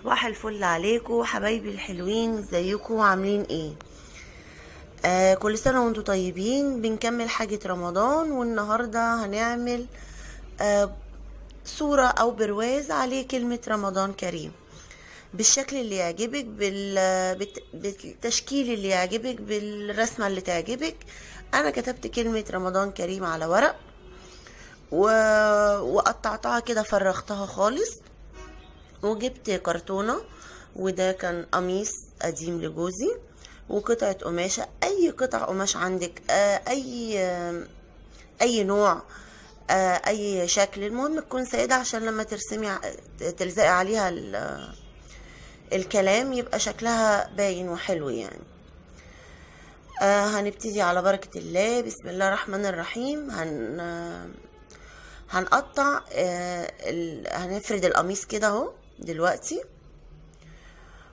صباح الفل عليكم حبايبي الحلوين، ازيكم عاملين ايه؟ كل سنة وانتم طيبين. بنكمل حاجة رمضان، والنهاردة هنعمل صورة او برواز عليه كلمة رمضان كريم بالشكل اللي يعجبك، بالتشكيل اللي يعجبك، بالرسمة اللي تعجبك. انا كتبت كلمة رمضان كريم على ورق وقطعتها كده، فرغتها خالص، وجبت كرتونة، وده كان قميص قديم لجوزي، وقطعة قماشة، اي قطع قماش عندك، اي نوع، اي شكل، المهم تكون سائدة عشان لما ترسمي تلزقي عليها الكلام يبقى شكلها باين وحلو يعني. هنبتدي على بركة الله، بسم الله الرحمن الرحيم. هنقطع، هنفرد القميص كده اهو دلوقتي،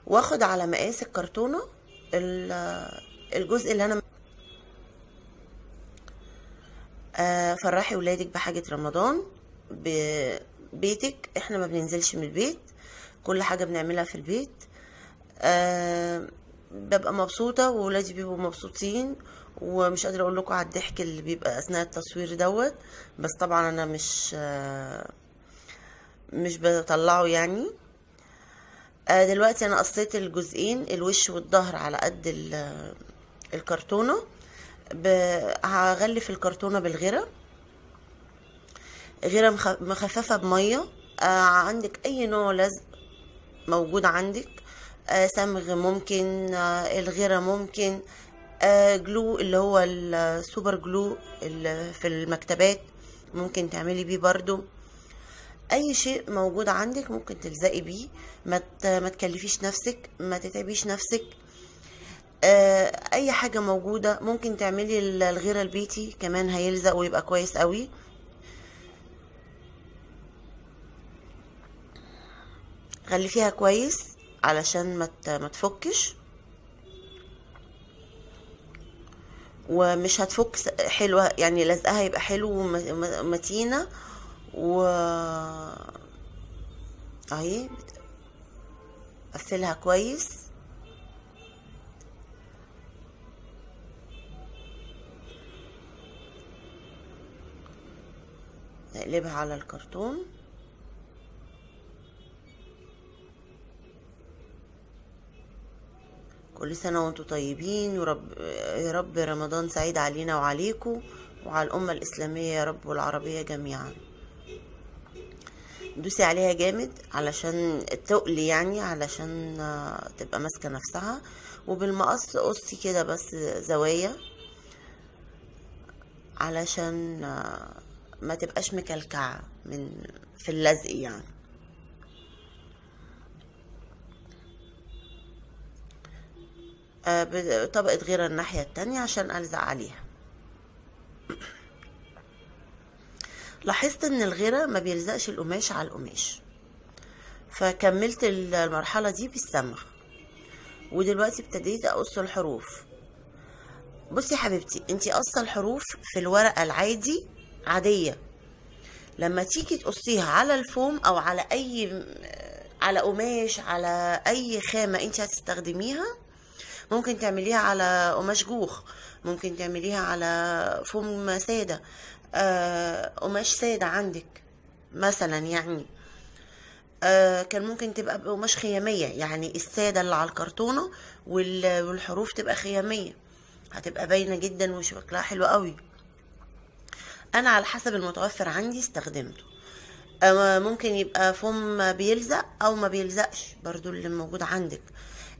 واخد على مقاس الكرتونة الجزء اللي انا. فرحي ولادك بحاجة رمضان ببيتك، احنا ما بننزلش من البيت، كل حاجة بنعملها في البيت. ببقى مبسوطة وولادي بيبقوا مبسوطين، ومش قادرة اقول لكم على الضحك اللي بيبقى اثناء التصوير دوت، بس طبعا انا مش بطلعه يعني. دلوقتي انا قصيت الجزئين، الوش والظهر، على قد الكرتونة. هغلف الكرتونة بالغيرة، غيرة مخففة بمية. عندك اي نوع لزق موجود عندك، صمغ ممكن، الغيرة ممكن، glue اللي هو ال super glue اللي في المكتبات ممكن تعملي بيه برضو. اي شيء موجود عندك ممكن تلزقي بيه، ما تكلفيش نفسك، ما تتعبيش نفسك. اي حاجة موجودة ممكن تعملي. الغيرة البيتي كمان هيلزق ويبقى كويس قوي. غلفيها كويس علشان ما تفكش، ومش هتفك حلوة يعني، لزقها يبقى حلو ومتينة. و اهي قفلها كويس. نقلبها على الكرتون. كل سنة وانتم طيبين، ورب يا رب رمضان سعيد علينا وعليكم وعلى الأمة الإسلامية يا رب والعربية جميعا. دوسي عليها جامد علشان تقلي يعني، علشان تبقى ماسكة نفسها. وبالمقص قصي كده بس زوايا علشان ما تبقاش مكلكعة من في اللزق يعني. طبقة غير الناحية التانية عشان ألزق عليها. لاحظت ان الغيرة ما بيلزقش القماش على القماش، فكملت المرحلة دي بالصمغ. ودلوقتي ابتديت اقص الحروف. بصي يا حبيبتي، انتي قصة الحروف في الورقة العادي عادية، لما تيجي تقصيها على الفوم او على اي، على قماش، على اي خامة انتي هتستخدميها، ممكن تعمليها على قماش جوخ، ممكن تعمليها على فوم سادة، قماش سادة عندك مثلا يعني. كان ممكن تبقى بقماش خيامية، يعني السادة اللي على الكرتونة والحروف تبقى خيامية، هتبقى باينة جدا وشكلها حلو قوي. انا على حسب المتوفر عندي استخدمته. ممكن يبقى فوم بيلزق او ما بيلزقش برضو اللي موجود عندك.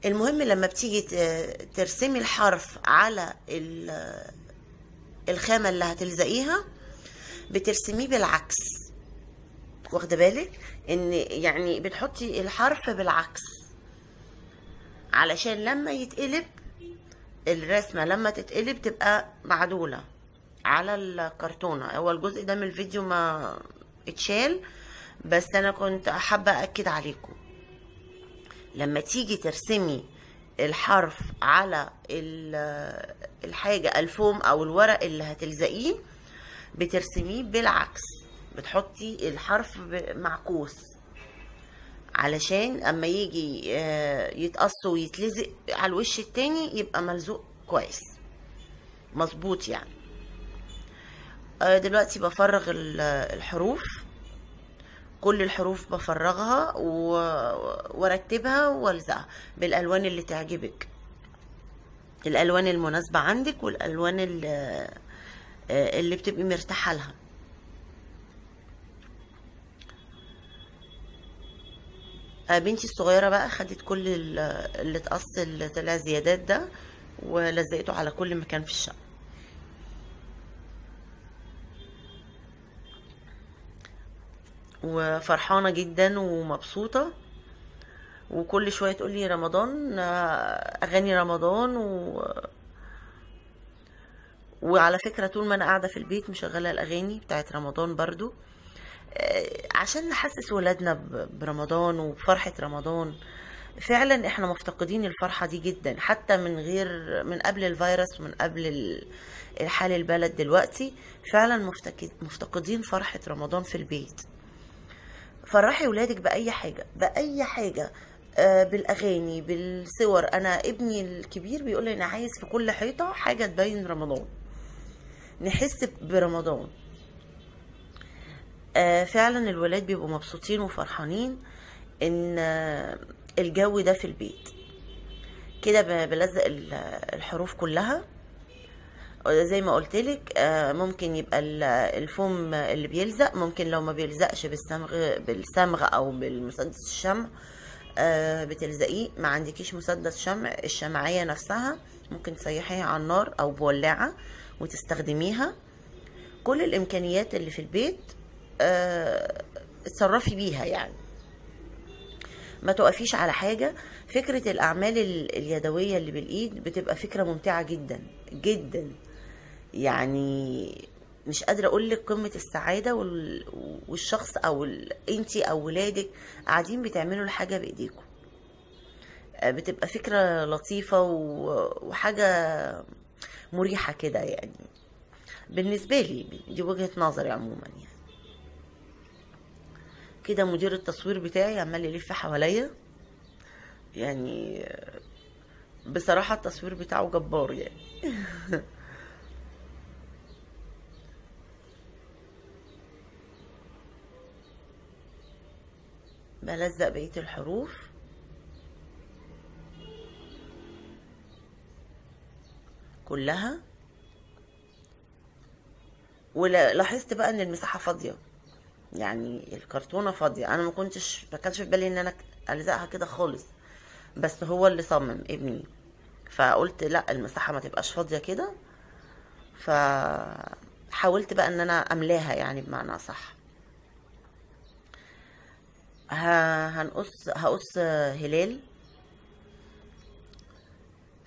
المهم لما بتيجي ترسمي الحرف على الخامة اللي هتلزقيها بترسميه بالعكس، واخده بالك ان يعني بتحطي الحرف بالعكس علشان لما يتقلب الرسمة، لما تتقلب تبقى معدولة على الكرتونة. هو الجزء ده من الفيديو ما اتشال، بس انا كنت حابة اكد عليكم لما تيجي ترسمي الحرف على الحاجة، الفوم او الورق اللي هتلزقيه، بترسميه بالعكس، بتحطي الحرف معكوس علشان اما يجي يتقص ويتلزق على الوش التاني يبقى ملزوق كويس مظبوط يعني. دلوقتي بفرغ الحروف، كل الحروف بفرغها وارتبها والزقها بالالوان اللي تعجبك، الالوان المناسبة عندك والالوان اللي بتبقي مرتاحة لها. بنتي الصغيرة بقى خدت كل اللي اتقص اللي طلع زيادات ده ولزقته على كل مكان في الشقة. وفرحانه جدا ومبسوطة، وكل شوية تقول لي رمضان، اغاني رمضان. وعلى فكرة طول ما انا قاعدة في البيت مشغله الاغاني بتاعت رمضان برضو، عشان نحسس ولادنا برمضان وبفرحه رمضان. فعلا احنا مفتقدين الفرحة دي جدا، حتى من غير، من قبل الفيروس ومن قبل الحال البلد دلوقتي، فعلا مفتقدين فرحه رمضان في البيت. فرحي ولادك باي حاجة، باي حاجة، بالاغاني، بالصور. انا ابني الكبير بيقول لي انا عايز في كل حيطة حاجة تبين رمضان، نحس برمضان. فعلا الولاد بيبقوا مبسوطين وفرحانين ان الجو ده في البيت كده. بلزق الحروف كلها زي ما قلتلك. ممكن يبقى الفوم اللي بيلزق، ممكن لو ما بيلزقش بالصمغ او بالمسدس الشمع بتلزقيه. ما عندكيش مسدس شمع، الشمعية نفسها ممكن تسيحيها على النار او بولاعة وتستخدميها. كل الامكانيات اللي في البيت اتصرفي بيها يعني، ما تقفيش على حاجة. فكرة الأعمال اليدوية اللي بالإيد بتبقى فكرة ممتعة جدا جدا يعني، مش قادرة أقولك قمة السعادة. والشخص أو انتي أو ولادك قاعدين بتعملوا الحاجة بإيديكم، بتبقى فكرة لطيفة وحاجة مريحة كده يعني. بالنسبة لي دي وجهة نظري عموما يعني. كده مدير التصوير بتاعي عمال يلف حواليا يعني، بصراحة التصوير بتاعه جبار يعني. بلزق بقية الحروف. كلها. ولاحظت بقى ان المساحة فاضية يعني، الكرتونة فاضية. انا ما كانش في بالي ان انا الزقها كده خالص، بس هو اللي صمم ابني، فقلت لا المساحة ما تبقاش فاضية كده، فحاولت بقى ان انا املاها يعني بمعنى صح. هقص هلال،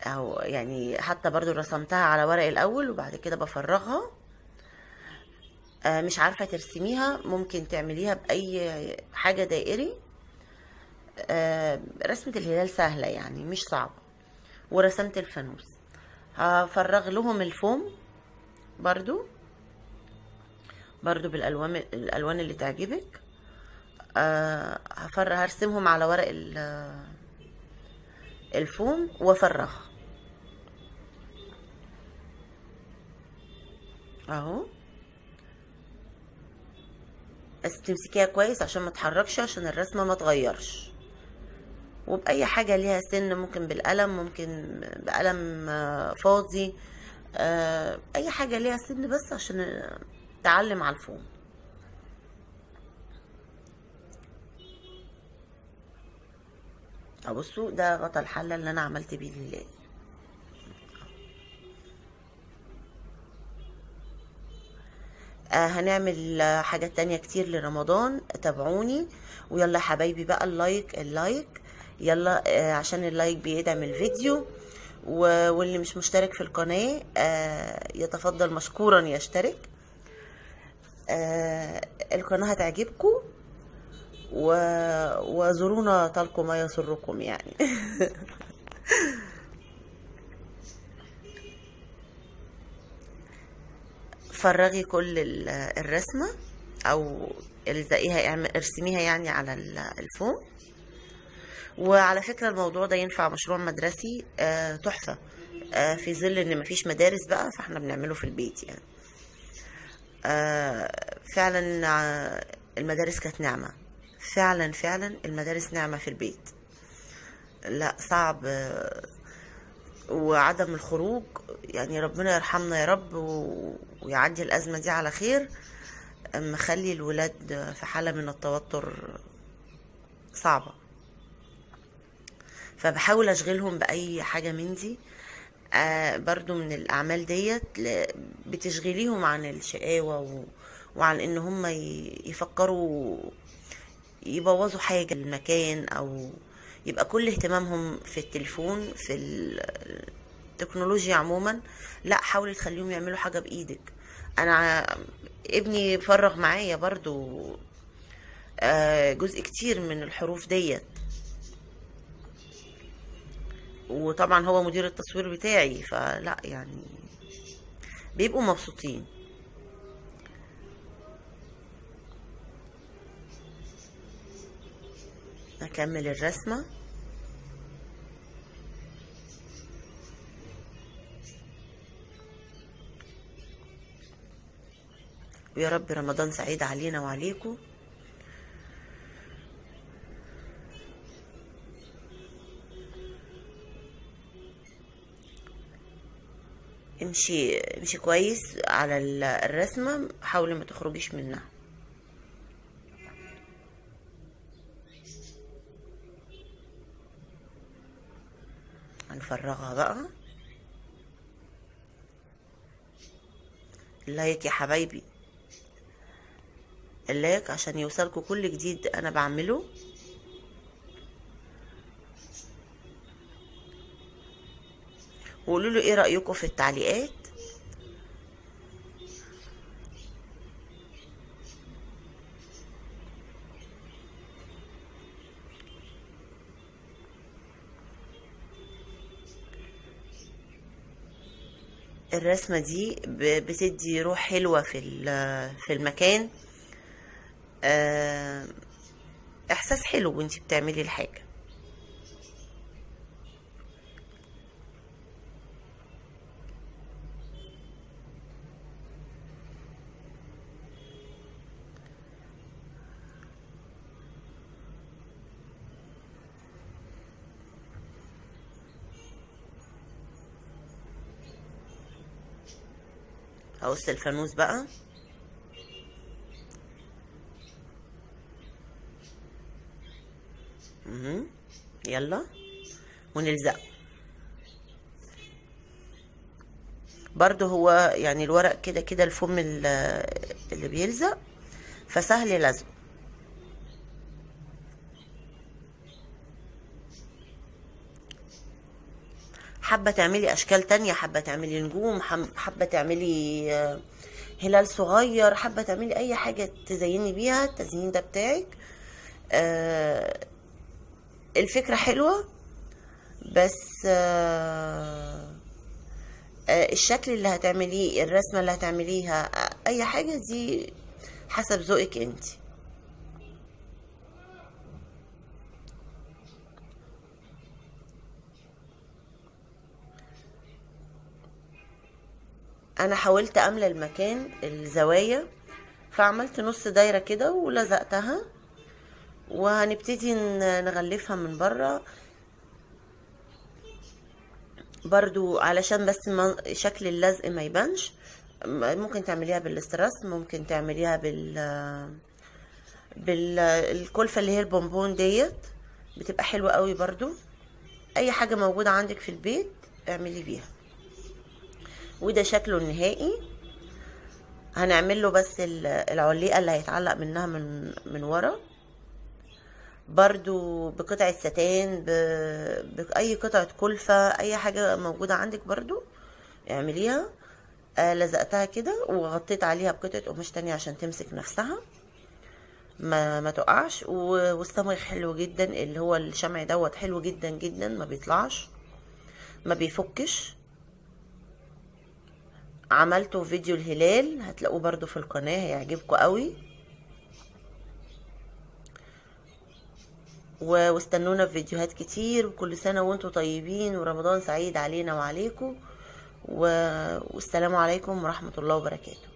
او يعني حتى برضو رسمتها على ورق الاول وبعد كده بفرغها. مش عارفة ترسميها ممكن تعمليها بأي حاجة دائري. رسمة الهلال سهلة يعني مش صعبة. ورسمت الفانوس. هفرغ لهم الفوم برضو بالالوان اللي تعجبك. هرسمهم على ورق الفوم وافرغها اهو. بس تمسكيها كويس عشان ما تحركش، عشان الرسمة ما تغيرش. وبأي حاجة ليها سن، ممكن بالقلم، ممكن بقلم فاضي، اي حاجة ليها سن بس عشان تعلم على الفوم. ابصوا ده غطا الحلة اللي انا عملت بيه الهلال. هنعمل حاجات تانية كتير لرمضان، تابعوني. ويلا حبايبي بقى ال like ال like يلا، عشان ال like بيدعم الفيديو. واللي مش مشترك في القناة يتفضل مشكورا يشترك. القناة هتعجبكم، وزورونا تلقوا ما يسركم يعني. فرغي كل الرسمة او الزقيها، ارسميها يعني على الفوم. وعلى فكرة الموضوع ده ينفع مشروع مدرسي تحفة، في ظل ان مفيش مدارس بقى، فاحنا بنعمله في البيت يعني. فعلا المدارس كانت نعمة، فعلا فعلا المدارس نعمة في البيت. لا صعب، وعدم الخروج يعني، ربنا يرحمنا يا رب ويعدي الأزمة دي على خير. مخلي الولاد في حالة من التوتر صعبة، فبحاول أشغلهم بأي حاجة من دي. برضو من الأعمال ديت بتشغليهم عن الشقاوة وعن إن هم يفكروا يبوظوا حاجة المكان، أو يبقى كل اهتمامهم في التليفون، في التكنولوجيا عموما. لا، حاولي تخليهم يعملوا حاجة بإيدك. أنا ابني فرغ معايا برضو جزء كتير من الحروف ديت، وطبعا هو مدير التصوير بتاعي، فلا يعني بيبقوا مبسوطين. اكمل الرسمة. ويا رب رمضان سعيد علينا وعليكم. امشي امشي كويس على الرسمة، حاولي ما تخرجيش منها. هنفرغها بقى. ال like يا حبايبي، ال like عشان يوصلكوا كل جديد انا بعمله. وقولوا له ايه رأيكم في التعليقات. الرسمة دي بتدي روح حلوة في المكان، احساس حلو وانتي بتعملي الحاجة. هقص الفانوس بقى. يلا ونلزقه برضو. هو يعني الورق كده كده الفم اللي بيلزق، فسهل لزقه. حابة تعملي اشكال تانية، حابة تعملي نجوم، حابة تعملي هلال صغير، حابة تعملي اي حاجة تزيني بيها، التزيين ده بتاعك. الفكرة حلوة، بس الشكل اللي هتعمليه، الرسمة اللي هتعمليها، اي حاجة دي حسب ذوقك انتي. انا حاولت املى المكان الزوايا، فعملت نص دايرة كده ولزقتها، وهنبتدي نغلفها من بره برضو علشان بس شكل اللزق ما يبانش. ممكن تعمليها بالاستراس، ممكن تعمليها بالكلفة اللي هي البونبون ديت، بتبقى حلوة قوي برضو. اي حاجة موجودة عندك في البيت اعملي بيها. وده شكله النهائي. هنعمل له بس العليقه اللي هيتعلق منها من ورا برضو، بقطعه ستان، باي قطعه كلفه، اي حاجة موجودة عندك برضو اعمليها. لزقتها كده وغطيت عليها بقطعه قماش تانية عشان تمسك نفسها ما تقعش. والصمغ حلو جدا، اللي هو الشمع دوت حلو جدا جدا، ما بيطلعش ما بيفكش. عملته فيديو الهلال هتلاقوه برضو في القناة، هيعجبكم قوي. واستنونا في فيديوهات كتير. وكل سنة وانتم طيبين، ورمضان سعيد علينا وعليكم، والسلام عليكم ورحمة الله وبركاته.